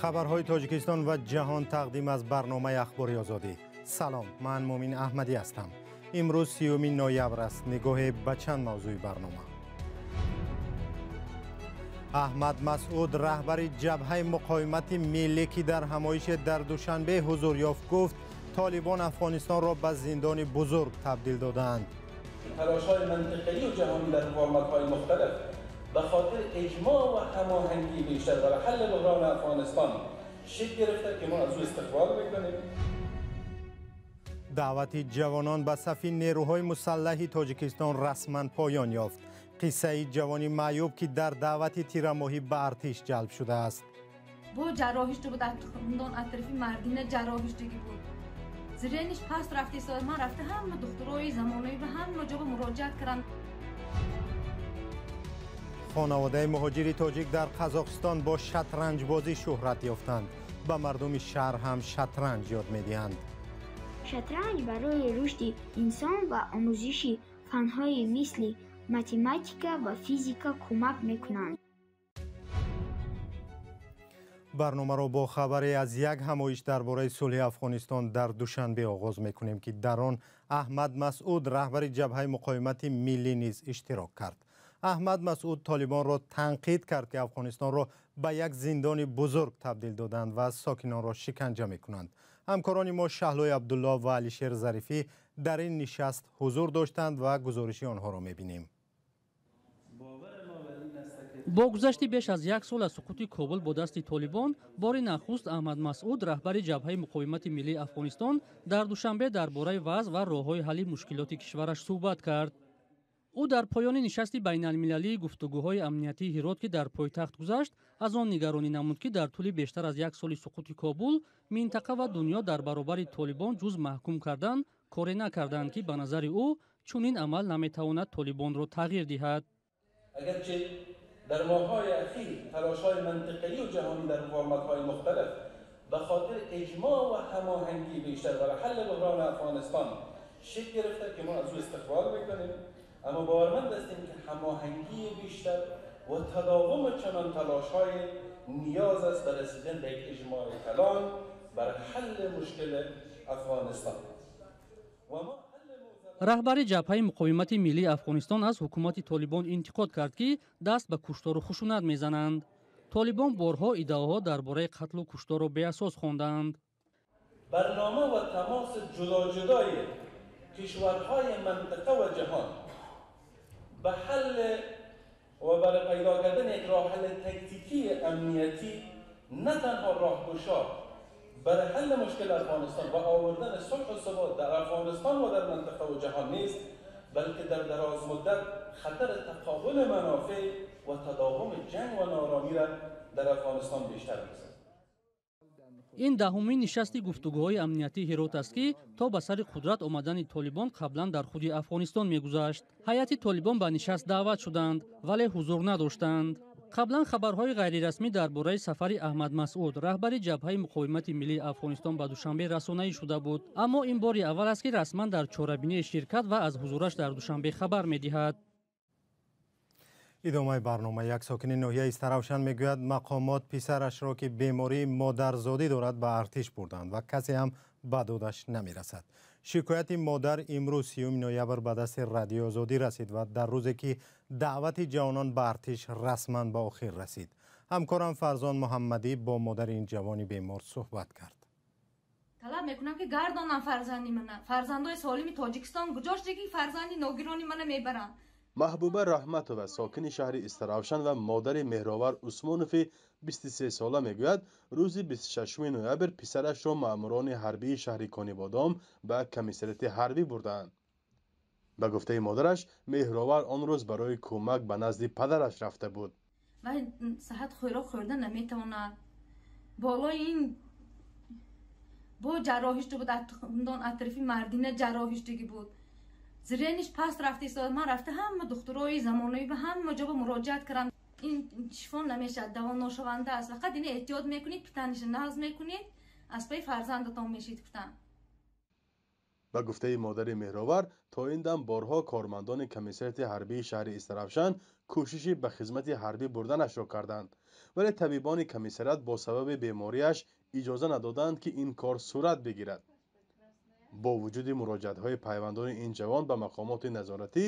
Хабарҳои Тоҷикистон ва ҷаҳон тақдим аз барномаи Ахбори Озодӣ. Салом, ман Мумин Аҳмадӣ ҳастам. Имрӯз 30 ноябр аст. Нигоҳе ба чанд мавзӯи барнома. Аҳмад Масъуд, раҳбари ҷабҳаи муқовимати миллӣ, ки дар ҳамоише дар Душанбе ҳузур ёфт, гуфт Толибон Афғонистонро ба зиндони бузург табдил додаанд. Талошҳои минтақавӣ ва ҷаҳонӣ дар форматҳои мухталиф ба хотири иҷмоъ ва ҳамоҳангии бештар барои ҳалли буҳрони Афғонистон шакл гирифта, ки мо аз ӯ истиқбол мекунем. Даъвати ҷавонон ба сафи нерӯҳои мусаллаҳи Тоҷикистон расман поён ёфт. Қиссаи ҷавони маъюб, ки дар даъвати тирамоҳӣ ба артиш ҷалб шудааст. Бо ҷарроҳиш буд, дон атрофи мардина ҷарроҳиш диги буд. Зрениш паст рафта истода, ман рафта ҳама духтурои замонави ба ҳама ҷо муроҷиат кардам. Хонаводаи муҳоҷири тоҷик дар Қазоқистон бо шатранҷбозӣ шӯҳрат ёфтанд. Ба мардуми шаҳр ҳам шатранҷ ёд медиҳанд. Шатранҷ барои рушди инсон ва омӯзиши фанҳои мисли математика ва физика кӯмак мекунанд. Барномаро бо хабаре аз як ҳамоиш дар бораи сулҳи Афғонистон дар Душанбе оғоз мекунем, ки дар он Аҳмад Масъуд, раҳбари ҷабҳаи муқовимати миллӣ, низ иштирок кард. Аҳмад Масъуд Толибонро танқид кард, ки Афғонистонро ба як зиндони бузург табдил доданд ва сокинонро шиканҷа мекунанд. Ҳамкорони мо Шаҳлои Абдулло ва Алишер Зарифӣ дар ин нишаст ҳузур доштанд ва гузориши онҳоро мебинем. Бо гузашти беш аз як сол аз суқути Кобул бо дасти Толибон, бори нахуст Аҳмад Масъуд, раҳбари ҷабҳаи муқовимати миллии Афғонистон, дар Душанбе дар бораи вазъ ва роҳҳои ҳалли мушкилоти кишвараш суҳбат кард. Ӯ дар поёни нишасти байналмилалии гуфтугӯҳои амниятии Ҳирот, ки дар пойтахт гузашт, аз он нигаронӣ намуд, ки дар тӯли бештар аз як соли суқути Кобул минтақа ва дунё дар баробари Толибон ҷуз маҳкум кардан коре накарданд, ки ба назари ӯ чунин амал наметавонад Толибонро тағйир диҳад. Агарчи дар моҳҳои ахир талошҳои минтақавӣ ва ҷаҳонӣ дар форматҳои мухталиф ба хотири иҷмоъ ва ҳамоҳангии бештар барои ҳалли буҳрони Афғонистон шакл гирифта, ки мо аз ӯ истиқбол мекунем, аммо боварманд ҳастем, ки ҳамоҳангии бештар ва тадовуми чунон талошҳои ниёз аст ба расидан ба як иҷмои калон барои ҳалли мушкили Афғонистон. Раҳбари ҷабҳаи муқовимати миллии Афғонистон аз ҳукумати Толибон интиқод кард, ки даст ба куштору хушунат мезананд. Толибон борҳо иддаоҳо дар бораи қатлу кушторро беасос хондаанд. Барнома ва тамоси ҷудоҷудои кишварҳои минтақа ва ҷаҳон ба ҳалл ва барои пайдо кардани як роҳҳалли тактикии амниятӣ на танҳо роҳкушо барои ҳалли мушкили Афғонистон ва овардани сулҳу субот дар Афғонистон ва дар минтақа ва ҷаҳон нест, балки дар дарозмуддат хатари тақобули манофеъ ва тадовуми ҷанг ва нооромиро дар Афғонистон бештар месозад. Ин даҳумин нишасти гуфтугӯҳои амниятии Ҳирот аст, ки то ба сари қудрат омадани Толибон қаблан дар худи Афғонистон мегузашт. Ҳайати Толибон ба нишаст даъват шуданд, вале ҳузур надоштанд. Қаблан хабарҳои ғайрирасмӣ дар бораи сафари Аҳмад Масъуд, раҳбари ҷабҳаи муқовимати миллии Афғонистон, ба Душанбе расонаӣ шуда буд, аммо ин бори аввал аст, ки расман дар чорабинии ширкат ва аз ҳузураш дар Душанбе хабар медиҳад. Идомаи барнома. Як сокини ноҳияи Истаравшан мегӯяд, мақомот писарашро, ки бемории модарзодӣ дорад, ба артиш бурданд ва касе ҳам ба додаш намерасад. Шикояти модар имрӯз, 30 ноябр, ба дасти Радиои Озодӣ расид ва дар рӯзе ки даъвати ҷавонон ба артиш расман ба охир расид. Ҳамкорам Фарзон Муҳаммадӣ бо модари ин ҷавони бемор суҳбат кард. Талаб мекунам, ки гардонам фарзанди мана. Фарзандои солими Тоҷикистон куҷош, ки фарзанди ногирони мана мебаранд? Маҳбуба Раҳматова, сокини шаҳри Истаравшан ва модари Меҳровар Усмонови 23сола, мегӯяд, рӯзи 26 ноябр писарашро маъмурони ҳарбии шаҳри Конибодом ба комиссариати ҳарбӣ бурдаанд. Ба гуфтаи модараш, Меҳровар он рӯз барои кӯмак ба назди падараш рафта буд. Вай саҳат хӯрок хӯрда наметавонад. Болои ин бо ҷарроҳиш буд, дон атрофи мардина ҷарроҳиш диги буд. Зрениш паст рафта истода, ман рафта ҳама духтурои замонави ба ҳама ҷо муроҷиат кардам. Ин шифо намешавад, давоношаванда аст. Фақат ина эҳтиёт мекунед, питаниша нағз мекунед, аз паи фарзандатон мешид, гуфтам. Ба гуфтаи модари Меҳровар, то ин дам борҳо кормандони комиссариати ҳарбии шаҳри Истаравшан кӯшиши ба хизмати ҳарбӣ бурданашро карданд, вале табибони комиссариат бо сабаби бемориаш иҷоза надоданд, ки ин кор сурат бигирад. Бо вуҷуди муроҷиатҳои пайвандони ин ҷавон ба мақомоти назоратӣ,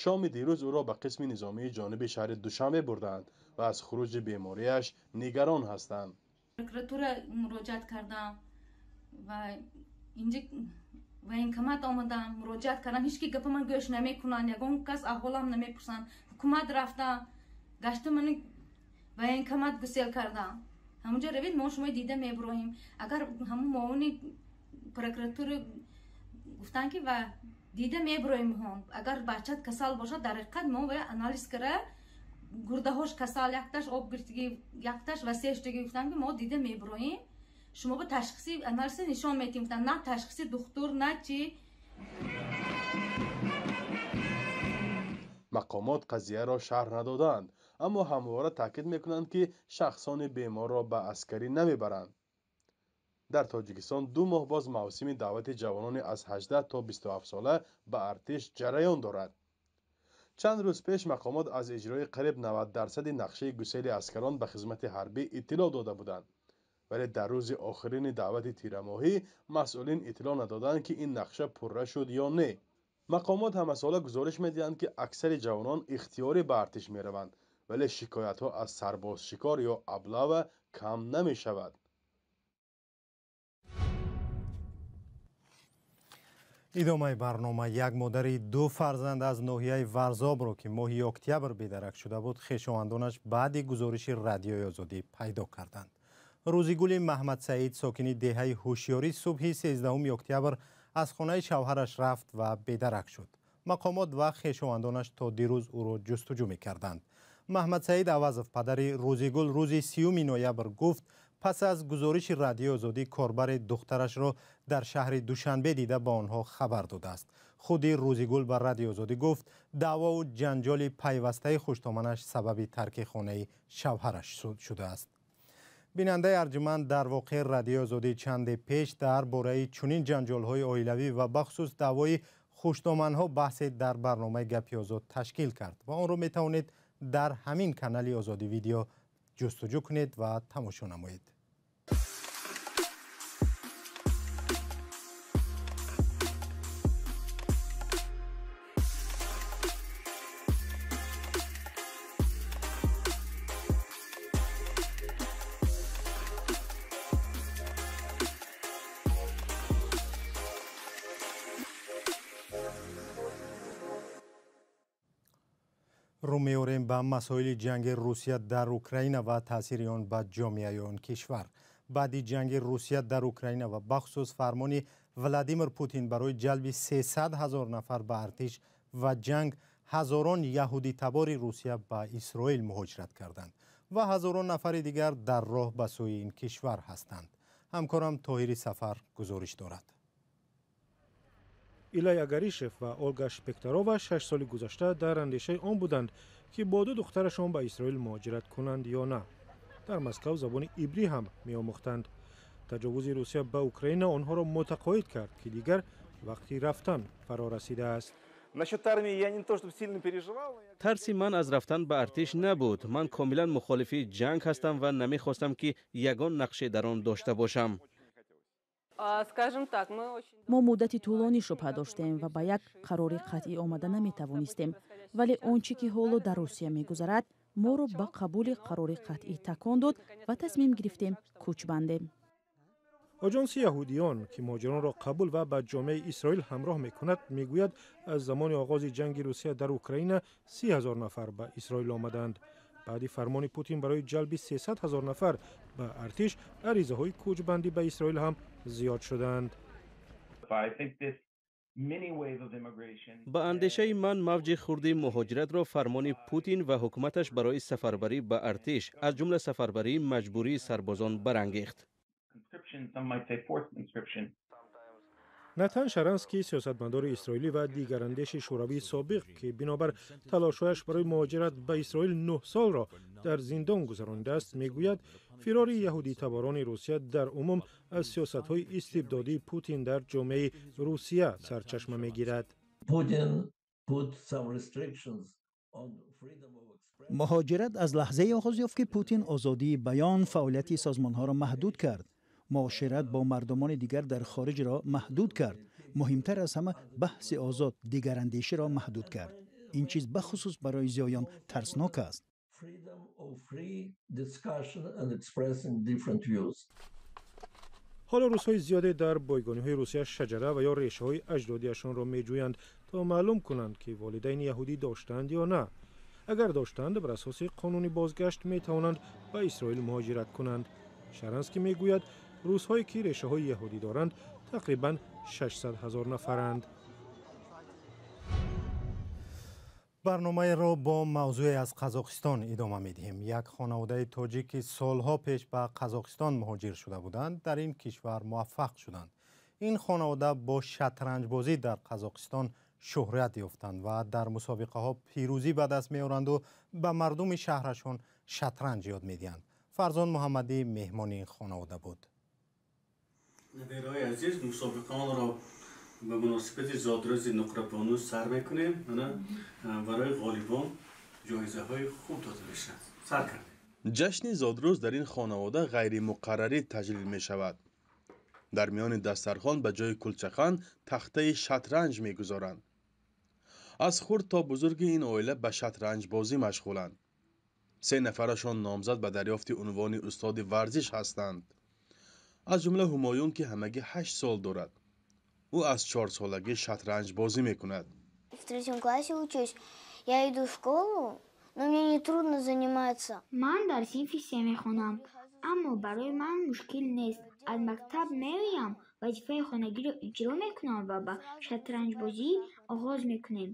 шоми дирӯз ӯро ба қисми низомии ҷониби шаҳри Душанбе бурдаанд ва аз хуруҷи бемориаш нигарон ҳастанд. Прокуратура муроҷиат кардам ва инҷа военкомат омадам, муроҷиат кардам, ҳеҷ ки гапа ман гӯш намекунанд, ягон кас аҳволам намепурсанд. Ҳукумат рафтам, гашта мани военкомат гусел кардам. Ҳамонҷо равед, мо шумо дида мебуроем. Агар ҳамон муовини прокуратура гуфтанд, ки ва дида мебуроем ҳон. Агар бачат касал бошад, дар ҳақиқат мо бояд анализ кара, гурдаҳош касал, якташ об гирифтагӣ, якташ васеъ шудагӣ, гуфтанд, ки мо дида мебуроем. Шумо ба ташхиси анализ нишон медиҳем. Гуфтанд, на ташхиси духтур, на чӣ. Мақомот қазияро шарҳ надоданд, аммо ҳамвора таъкид мекунанд, ки шахсони беморро ба аскарӣ намебаранд. Дар Тоҷикистон 2 моҳ боз мавсими даъвати ҷавонони аз 18 то 27 сола ба артиш ҷараён дорад. Чанд рӯз пеш мақомот аз иҷрои қариб 90% нақшаи гусели аскарон ба хизмати ҳарбӣ иттилоъ дода буданд, вале дар рӯзи охирини даъвати тирамоҳӣ масъулин иттилоъ надоданд, ки ин нақша пурра шуд ё не. Мақомот ҳамасола гузориш медиҳанд, ки аксари ҷавонон ихтиёрӣ ба артиш мераванд, вале шикоятҳо аз сарбозшикор ё облава кам намешавад. Идомаи барнома. Як модари 2 фарзанд аз ноҳияи Варзобро, ки моҳи октябр бедарак шуда буд, хешовандонаш баъди гузориши Радиои Озодӣ пайдо карданд. Рӯзигули Маҳмадсаид, сокини деҳаи Ҳушёрӣ, субҳи 13 октябр аз хонаи шавҳараш рафт ва бедарак шуд. Мақомот ва хешовандонаш то дирӯз ӯро ҷустуҷӯ мекарданд. Маҳмадсаид Авазов, падари Рӯзигул, рӯзи 30 ноябр гуфт, пас аз гузориши Радиои Озодӣ корбари духтарашро дар шаҳри Душанбе дида ба онҳо хабар додааст. Худи Рӯзигул ба Радиои Озодӣ гуфт, даъвову ҷанҷоли пайвастаи хуштоманаш сабаби тарки хонаи шавҳараш шудааст. Бинандаи арҷуманд, дар воқеъ Радиои Озодӣ чанде пеш дар бораи чунин ҷанҷолҳои оилавӣ ва бахусус даъвои хуштоманҳо баҳсе дар барномаи Гапи Озод ташкил кард ва онро метавонед дар ҳамин канали Озодӣ видео ҷустуҷӯ кунед ва тамошо намоед. Рӯ меорем ба масоили ҷанги Русия дар Украина ва таъсири он ба ҷомеаи он кишвар. Баъди ҷанги Русия дар Украина ва бахусус фармони Владимир Путин барои ҷалби 300 ҳазор нафар ба артиш ва ҷанг, ҳазорон яҳудитабори Русия ба Исроил муҳоҷират карданд ва ҳазорон нафари дигар дар роҳ ба сӯи ин кишвар ҳастанд. Ҳамкорам Тоҳири Сафар гузориш дорад. Илай Агаришев ва Олга Шпекторова 6 соли гузашта дар андешаи он буданд, ки бо 2 духтарашон ба Исроил муҳоҷират кунанд ё на. Дар Москав забони ибрӣ ҳам меомӯхтанд. Таҷовузи Русия ба Украина онҳоро мутақоид кард, ки дигар вақти рафтан фаро расидааст. Тарси ман аз рафтан ба артиш набуд. Ман комилан мухолифи ҷанг ҳастам ва намехостам, ки ягон нақше дар он дошта бошам. Мо муддати тӯлонӣ шубҳа доштем ва ба як қарори қатъӣ омада наметавонистем, вале он чӣ ки ҳоло дар Русия мегузарад, моро ба қабули қарори қатъӣ такон дод ва тасмим гирифтем кӯч бандем. Оҷонси яҳудиён, ки муҳоҷиронро қабул ва ба ҷомеаи Исроил ҳамроҳ мекунад, мегӯяд, аз замони оғози ҷанги Русия дар Украина 30 ҳазор нафар ба Исроил омаданд. Баъди фармони Путин барои ҷалби 300 ҳазор нафар ба артиш, аризаҳои кӯчбандӣ ба Исроил ҳам зиёд шуданд. Ба андешаи ман, мавҷи хурди муҳоҷиратро фармони Путин ва ҳукуматаш барои сафарбарӣ ба артиш, аз ҷумла сафарбарии маҷбурии сарбозон, барангехт. Натан Шаранский, сиёсатмадори исроилӣ ва дигарандеши шӯравии собиқ, ки бинобар талошҳояш барои муҳоҷират ба Исроил 9 солро дар зиндон гузаронидааст, мегӯяд, фирори яҳудитаборони Русия дар умум аз сиёсатҳои истибдодии Путин дар ҷомеаи Русия сарчашма мегирад. Муҳоҷират аз лаҳзае оғоз ёфт, ки Путин озодии баён, фаъолияти созмонҳоро маҳдуд кард, муошират бо мардумони дигар дар хориҷро маҳдуд кард, муҳимтар аз ҳама баҳси озод, дигарандеширо маҳдуд кард. Ин чиз бахусус барои зиёён тарснок аст. Ҳоло рӯзҳои зиёде дар бойгониҳои Русия шаҷара ва ё решаҳои аҷдодиашонро меҷӯянд, то маълум кунанд, ки волидайни яҳудӣ доштанд ё на. Агар доштанд, бар асоси қонуни бозгашт метавонанд ба Исроил муҳоҷират кунанд. Шаранский мегӯяд, рӯзҳое ки решаҳои яҳудӣ доранд, тақрибан 600 ҳазор нафаранд. Барномаеро бо мавзӯе аз Қазоқистон идома медиҳем. Як хонаводаи тоҷик, ки солҳо пеш ба Қазоқистон муҳоҷир шуда буданд, дар ин кишвар муваффақ шуданд. Ин хонавода бо шатранҷбозӣ дар Қазоқистон шӯҳрат ёфтанд ва дар мусобиқаҳо пирӯзӣ ба даст меоранд ба мардуми шаҳрашон шатранҷ ёд медиҳанд. Фарзон Муҳаммадӣ меҳмони ин хонавода буд. Набираҳои азиз, мусобиқаонро ба муносибати зодрӯзи Нуқрабону сар мекунем. Барои ғолибон ҷоизаҳои хуб дода мешавад. Сар кардем. Ҷашни зодрӯз дар ин хонавода ғайримуқаррарӣ таҷлил мешавад. Дар миёни дастархон ба ҷои кулчахан тахтаи шатранҷ мегузоранд. Аз хурд то бузурги ин оила ба шатранҷбозӣ машғуланд. Се нафарашон номзад ба дарёфти унвони устоди варзиш ҳастанд. Аз ҷумла Ҳумоюн, ки ҳамагӣ 8 сол дорад. Ӯ аз 4-солагӣ шатранҷбозӣ мекунад. В третьем классе учусь. Я иду в школу, но мне не трудно заниматься. Ман дар синфи се мехонам, аммо барои ман мушкил нест. Аз мактаб меоям, вазифаи хонагиро иҷро мекунам ва ба шатранҷбозӣ оғоз мекунем.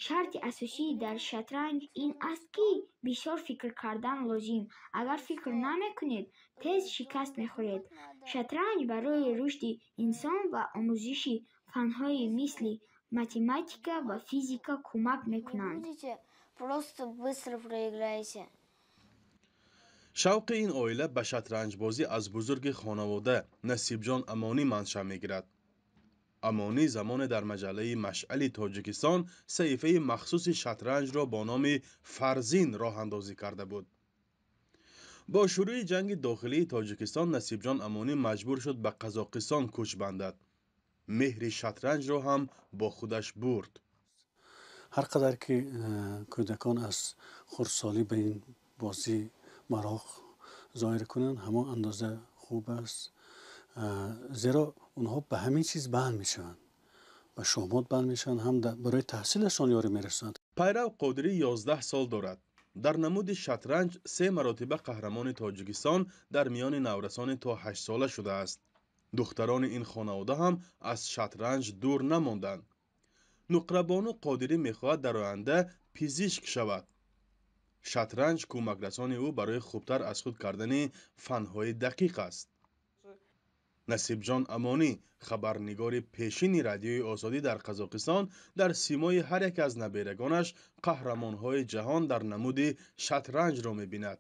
Шарти асосӣ дар шатранҷ ин аст, ки бисёр фикр кардан лозим. Агар фикр намекунед, тез шикаст мехӯред. Шатранҷ барои рушди инсон ва омӯзиши фанҳои мисли математика ва физика кӯмак мекунанд. Шавқи ин оила ба шатранҷбозӣ аз бузурги хонавода Насибҷон Амонӣ маншаъ мегирад. Амонӣ замоне дар маҷаллаи Машъали Тоҷикистон саҳифаи махсуси шатранҷро бо номи Фарзин роҳандозӣ карда буд. Бо шурӯи ҷанги дохилии Тоҷикистон Насибҷон Амонӣ маҷбур шуд ба Қазоқистон кӯч бандад. Меҳри шатранҷро ҳам бо худаш бурд. Ҳар қадар ки кӯдакон аз хурдсолӣ ба ин бозӣ мароқ зоҳир кунанд, ҳамон андоза хуб аст, зеро онҳо ба ҳамин чиз банд мешаванд, ба шоҳмот банд мешаванд, ҳам барои таҳсилашон ёрӣ мерасонанд. Пайрав Қодирӣ 11 сол дорад. Дар намуди шатранҷ 3 маротиба қаҳрамони Тоҷикистон дар миёни наврасони то 8 сола шудааст. Духтарони ин хонавода ҳам аз шатранҷ дур намонданд. Нуқрабону Қодирӣ мехоҳад дар оянда пизишк шавад. Шатранҷ кӯмакрасони ӯ барои хубтар аз худ кардани фанҳои дақиқ аст. Насибҷон Амонӣ, хабарнигори пешини Радиои Озодӣ дар Қазоқистон, дар симои ҳар яке аз наберагонаш қаҳрамонҳои ҷаҳон дар намуди шатранҷро мебинад.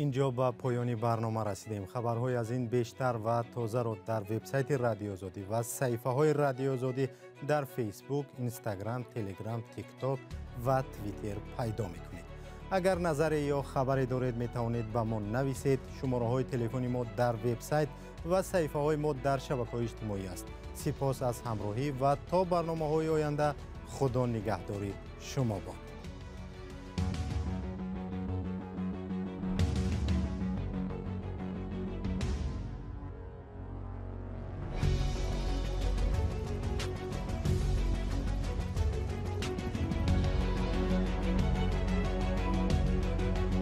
Инҷо ба поёни барнома расидем. Хабарҳои аз ин бештар ва тозаро дар вебсайти Радиои Озодӣ ва саҳифаҳои Радиои Озодӣ дар Фейсбук, Инстаграм, Телеграм, Тикток ва Твиттер пайдо мекунед. Агар назаре ё хабаре доред, метавонед ба мо нависед. Шумораҳои телефони мо дар вебсайт ва саҳифаҳои мо дар шабакаҳои иҷтимоӣ аст. Сипос аз ҳамроҳӣ ва то барномаҳои оянда Худо нигаҳдори шумо бод.